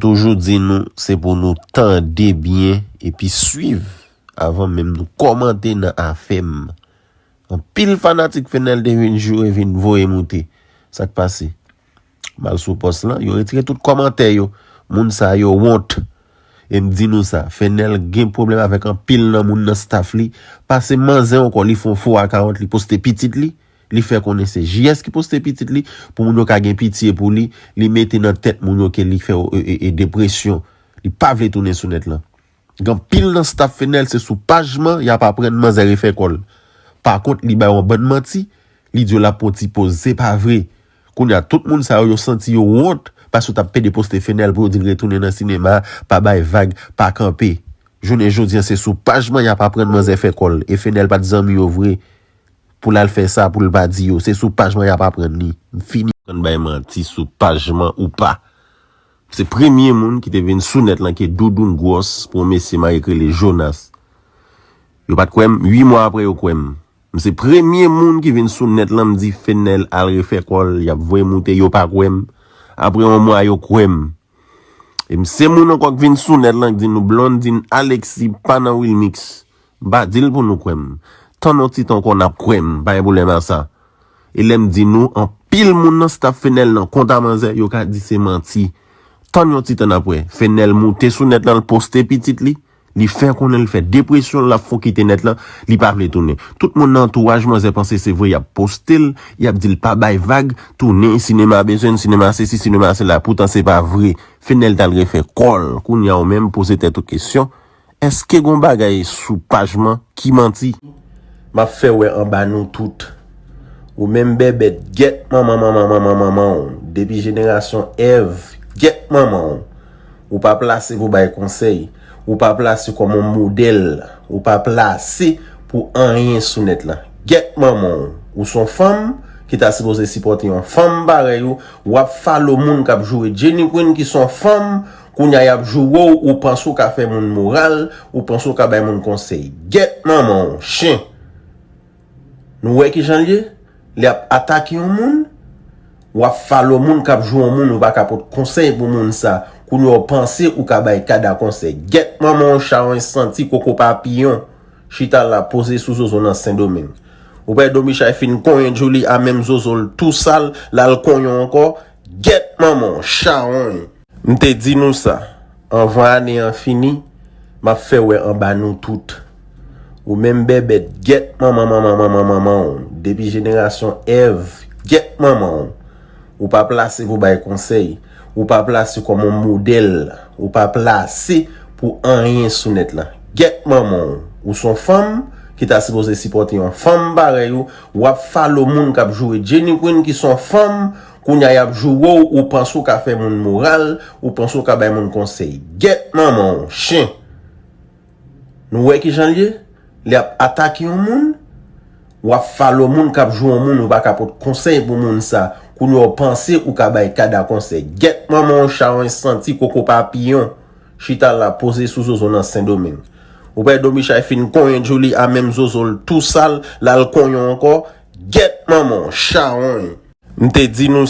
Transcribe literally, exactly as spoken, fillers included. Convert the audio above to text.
Toujou di nou, se pou nou tande byen epi swiv avan menm nou kòmante nan afè m. Anpil fanatik Fenel te vin joure, vin voye moute. Sa k pase? M al sou pòs lan, yo retire tout kòmantè yo. Moun sa yo wont. E m di nou sa, Fenel gen pwoblèm avèk anpil nan moun nan staff li. Pase manzè ankò, li fè yon fo akawont, li poste pitit li. Li fè konnen se J S ki poste pitit li, pou moun yo ka gen pitye pou li. Li mete nan tèt moun yo ke li fè e, e, e, depresyon. Li pa vle tounen sou nèt lan. Gen anpil nan staff Fenel, se sou paj man y ap aprann manzè refè kò l. Pa kont, li bay yon bann manti, li di yo l ap pran ti poz, se pa vre. Kounye a, tout moun sa yo, yo santi yo wont, paske yo t ap pede poste Fenel pou yo di l retounen nan sinema, pa bay vag, pa kanpe. Jounen jodi a, se sou paj man y ap aprann manzè fè kò l. E Fenel pa t zanmi yo vre. Pou l al fè sa, pou l pa di yo. Se sou paj man y ap aprann li. M fini. Konn bay manti sou paj man ou pa. Se premye moun ki te vin sou nèt lan ke doudoun gwòs pou yon mesye m a rele Jonas. Yo pa t kwè m, uit mwa apre yo kwè m. M se premye moun ki vin sou nèt lan, m di Fenel al refè kò l, y ap voye moute, yo pa kwè m. Apre yon mwa, yo kwè m. E m se moun ankò k vin sou nèt lan, k di nou Blondine Alexis pa nan Wilmix. M pa di l pou nou kwè m. Tann yon ti tan ankò n ap kwè m, pa gen pwoblèm a sa. E lè m di nou, anpil moun nan staff Fenel nan kont a manzè, yo ka di se manti. Tann yon ti tan n ap wè. Fenel moute sou nèt lan, l poste pitit li. Li fè konnen l fè depresyon, l ap fon kite nèt lan, li pa vle tounen. Tout moun nan antouraj manzè panse se vre, y ap poste l, y ap di l pa bay vag, tounen, sinema bezwen l, sinema sesi, sinema sela. Poutan se pa vre. Fenel t al refè kò l. Kounye a ou menm poze tèt ou kesyon, èske gon bagay sou paj man ki manti? M ap fè wè anba nou tout. Ou menm bèbèt, gèt manman manman manman manman w. Depi jenerasyon Èv, gèt manman w. Ou pa plase pou bay konsèy. Ou pa plase kòm yon modèl. Ou pa plase pou anyen sou nèt lan. Gèt manman w. Ou s on fanm ki ta sipoze sipòte yon fanm parèy ou. W ap falo moun k ap joure Jenny Queen ki s on fanm. Kounye a y ap joure w, ou panse w ka fè moun moral, ou panse w ka bay moun konsèy. Gèt manman w, chen! Nou wè kijan l ye? Lè y ap atake yon moun, w ap falo moun k ap joure yon moun, ou pa ka pot konsèy pou moun sa. Kounye a w panse ou ka bay kada konsèy. Gèt manman w, chawony santi koko papiyon. Chita la poze sou zozo nan Sendomeng. Ou wè Don Bichay fin konyen Djouly a menm zozo l tou sal, l al konyen w ankò. Gèt manman w, chawony! M te di nou sa, anvan ane an fini, m ap fè wè anba nou tout. Ou menm bèbèt, gèt manman manman manman manman w. Depi jenerasyon Èv, gèt manman w. Ou pa plase pou bay konsèy. Ou pa plase kòm yon modèl. Ou pa plase pou anyen sou nèt lan. Gèt manman w. Ou s on fanm ki ta sipoze sipòte yon fanm parèy ou. W ap falo moun k ap joure Jenny Queen ki s on fanm. Kounye a y ap joure w, ou panse w ka fè moun moral, ou panse w ka bay moun konsèy. Gèt manman w, chen! Nou wè kijan l ye? Lè y ap atake yon moun, w ap falo moun k ap joure yon moun, ou pa ka pot konsèy pou moun sa. Kounye a w panse ou ka bay kada konsèy. Gèt manman w, chawony santi koko papiyon. Chita la poze sou zozo nan Sendomeng. Ou wè Don Bichay fin konyen Djouly a menm zozo l tou sal, l al konyen w ankò. Gèt manman w, chawony! M te di nou